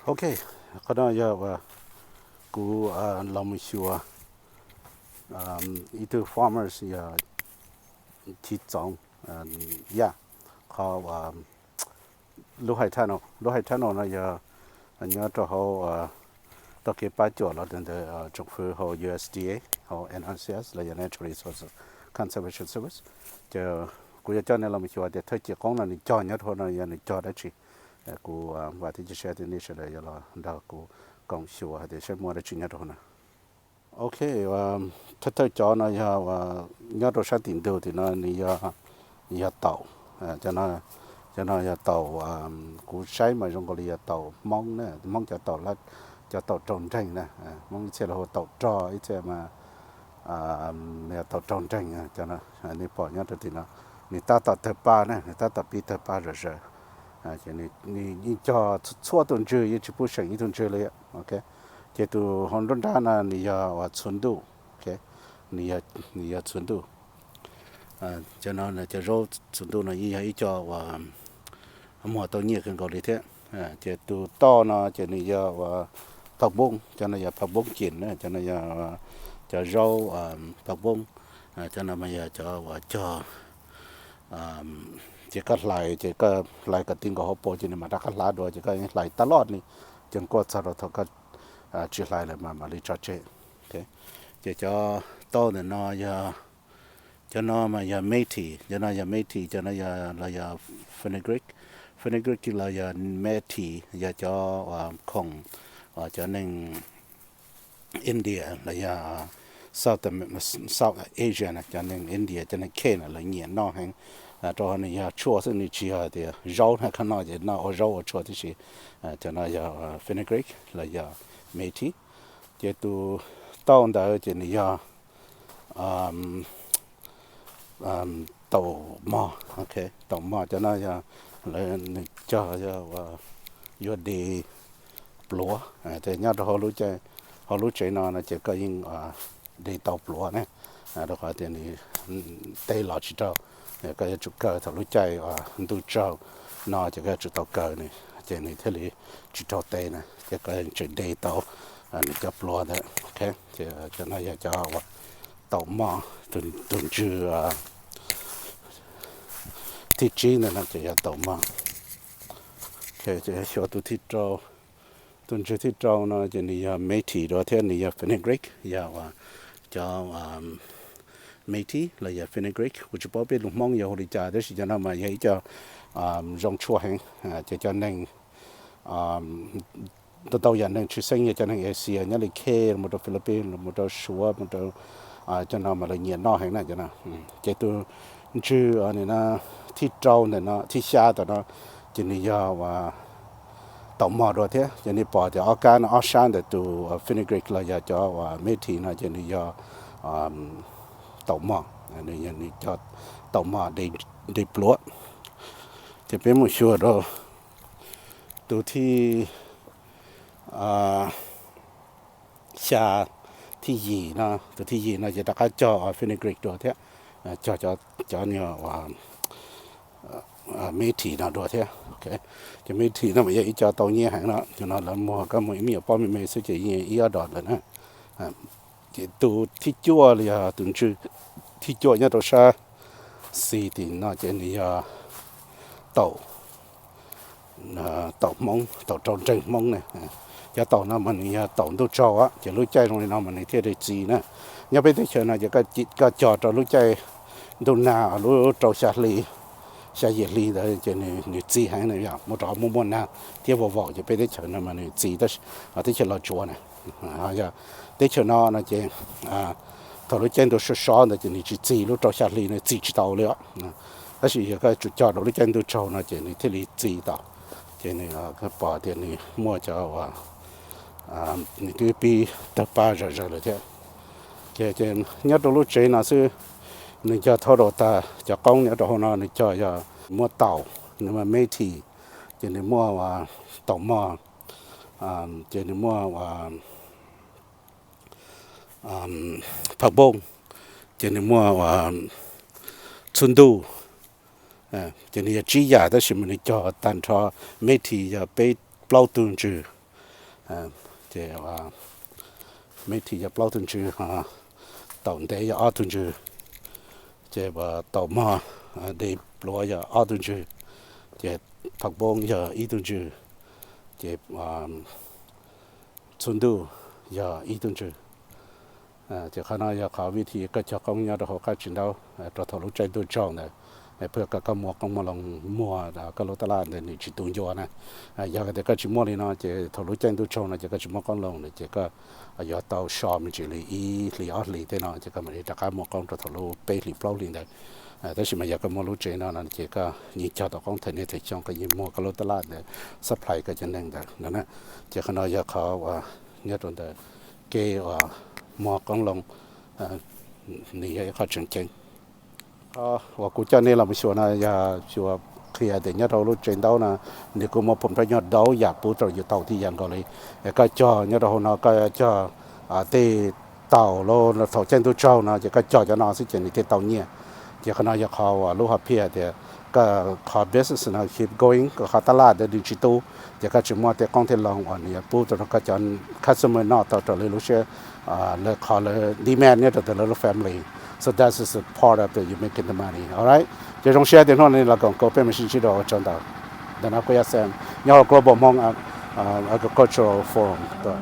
Ok, qhov no yog kuv los mus xyuas ib tug farmers yog chiv txoov yaj, qhov lub high tunnel, lub high tunnel no yog nyob rau hauv tog kev pab cuam los ntawm tsoom fwv hauv U S D A, hauv N R C S los yog Natural Resources Conservation Service. Ces kuv yuav coj nej los mus xyuas tias thawj cim qoob no nws cog nyob rau hauv no yog nws cog dab tsi. Kuv vam thiab cia siab tias nej sawv daws yuav los nrog kuv koom xyuas hais tias saib muaj dab tsi nyob rau hauv no. Ok, thawj thawj cov no yog nyob rau sab tim ntug tim no nws yog, yog taum, cov no yog taum, kuv saib mas zoo nkaus li yog taum Hmoob na, Hmoob cov taum, cov taum raug nreeg na, Hmoob ib txhia lawv hu taum rog ib txhia mas yog taum raug nreeg. Cov no nej pom nyob rau tim no, nws tab tom tawg pa na, nws tab tom pib tawg pa zom zaws. Ces nws yeej cog txhua tus ntswg, yeej tsis pub seem ib tug ntswg li. Ok, ces tus hauv nruab nrab no nws yog uas txhuv ntuj. Ok, nws yog txhuv ntuj. Cov no cov zaub txhuv ntuj no yeej yog ib co uas muag tau nyiaj kawg nkaus li thiab. Ces tus toj no ces nws yog uas phaj npoob, cov no yog phaj npoob kim na, cov no yog cov zaub phaj npoob. Cov no mas yog cov uas cog, ces koj hlais, ces koj hlais kom ti nkaus hauv paus ces nws mam rov qab hlav dua, ces koj hlais tab loj li, ces nkuaj txog rau thaum koj tsis hlais lawm mas mam li tso tseg. Ces cov tauj ntawm no yog, cov no mas yog methi, cov no yog methi, cov no yog los yog fenugreek. Fenugreek los yog methi yog cov khoom uas cov neeg India los yog South, South Asia na, cov neeg India cov neeg Khe na lawv nyiam noj heev, rau qhov nws yog tshuaj xwb, nws tsis yog tias zaub na, koj noj ces noj ua zaub ua tshuaj tib si. Cov no yog fenugreek los yog methi. Ces tus tauj ntawd ces nws yog taum mog. Ok, taum mog cov no yog lawv, nws cog yog uas yuav de pluav. Ces nyob rau hauv lub tsev no no ces koj yeej de tau pluav ne, rau qhov tias nws teb los tsis raug. Koj yuav tsum kaw thaum lub caij ntuj tsaug no ces koj yuav tsum tau kaw nws, ces nws thiaj li tsis raug teb na, ces koj yeej tseem de tau nws cov pluav ntawd. Ok, ces cov no yog cov uas taum mog, tus ntswg thib tsib ntawd no ces yog taum mog. Ces xyuas tus thib rau, tus ntswg thib rau no ces nws yog methi dua thiab nws yog fenugreek, yog uas cov methi los yog fenugreek, kuv tsis paub peb lus Hmoob yog hu li cas tab sis cov no mas yog ib co zoo tshuaj heev. Ces cov neeg ntau ntau yam neeg tshwj xeeb yog cov neeg Asia nyob li Khe los mus rau Philippines los mus rau Suav mus rau cov no mas lawv nyiam noj heev na cov no. Ces tus ntswg thib rau ntawm no, thib xya ntawm no ces nws yog uas taum mog dua thiab. Ces nej pom tias ob kab no ob sab ntawm tus fenugreek los yog cov uas methi no ces nws yog taum mog, nws cog taum mog de pluav. Ces peb mus xyuas rau tus thib xya, thib yim no, tus thib yim no ces rov qab cog fenugreek dua thiab, cog cov, cov methi no dua thiab. Ces methi no mas yog ib co tau nyiaj heev no, cov no lawv muag, koj muag ib me nyuam pob me me xwb ces yeej ib ob dollar na. Ces tus thib cuaj los yog tus ntswg thib cuaj nyob rau sab xis tim no ces nws yog taum, taum Hmoob, taum rau nreeg Hmoob ne. Cov taum no mas nws yog taum ntuj tsaug, ces lub caij zoo li no mas nws thiaj li txi na. Nyob peb teb chaws no ces koj cog rau lub caij ntuj nag, lub rau xya hli, xya yim hli ntawd ces nws txi heev na, yog mus rau muaj muaj nag thiab vau vaum ces peb teb chaws no mas nws txi, tab sis teb chaws Los Tsuas na, yog teb chaws no no ces thaum lub caij ntuj sov sov ntawd ces nws tsis txi, lub rau xya hli nws txi tsis tau li os. Tab sis yog koj tsum cog rau lub caij ntuj tsaug no ces nws thiaj li txi tau. Ces nws pom tias nws muaj cov uas nws twb pib tawg pa zom zaws lawm thiab. Ces nyob rau lub tsev no xwb, nws cog thauj rau tas cov qoob nyob rau hauv no nws cog yog muaj taum, nws muaj methi, ces nws muaj taum mog, ces nws muaj phaj npoob, ces nws muaj txhuv ntuj. Ces nws yog tsib yam tab sis mas nws cog tag nrho, methi yog peb plaub tug ntswg, Ces meb thim yog plaub tug ntsws, taum ntev yog ob tug ntsws, ces taum mog, de pluav yog ob tug ntsws, ces phav poob yog ib tug ntsws, ces txhua ntuj yog ib tug ntsws. Ces qhov no yog qhov vim tias koj cog qoob nyob rau hauv qab tsev ntaub rau thaum lub caij ntuj tsaug ntawd, pab kom koj muaj qoob muaj loo, muag koj lub tab laj ntawd nws tsis tu ncua na. Yog tias koj tsis muaj li no ces thaum lub caij ntuj tsaug no ces koj tsis muaj qoob loo na ces koj yuav tau so me ntsis li ib hlis ob hlis tej no ces koj mam li rov qab muaj qoob rau thaum lub peb hlis plaub hlis ntawd. Tab sis mas yog koj muaj lub tsev no no ces koj yeej cog tau qoob them niaj them xyoo, koj yeej muag koj lub tab laj ntawd supply koj cov neeg ntawd no na. Ces qhov no yog qhov uas nyob rau ntawm kev uas muag qoob loo, nws yog ib qho tseem ceeb. Qhov uas kuv coj nej los mus xyuas no yog xyuas qhia tias nyob rau lub tsev ntaub no nws kuj muaj phom nroj nyuag dauj yam pub rau yus taus tib yam nkaus li. Es koj cog nyob rau hauv no koj cog tej taum los thaum caij ntuj tsaug no ces koj cog cov no xwb ces nws thiaj tau nyiaj. Ces qhov no yog qhov uas lub hom phiaj tias koj qhov business no keep going, koj qhov tab laj ntawd nws tsis tu, ces koj tsis muaj tej qoob tej loo uas nws yuav pub rau koj cov customer noj tau raws li lub siab, lawv qhov lawv demand nyob rau ntawm lawv lub family. So that is a part of the you making the money, alright? Ces zoo siab tias hnub no los koom nkaus peb mam sib ntsib dua, ua tsaug ntau. Ntawm no kuv yog Sam nyob hauv Global Hmong Agricultural Forum tuaj.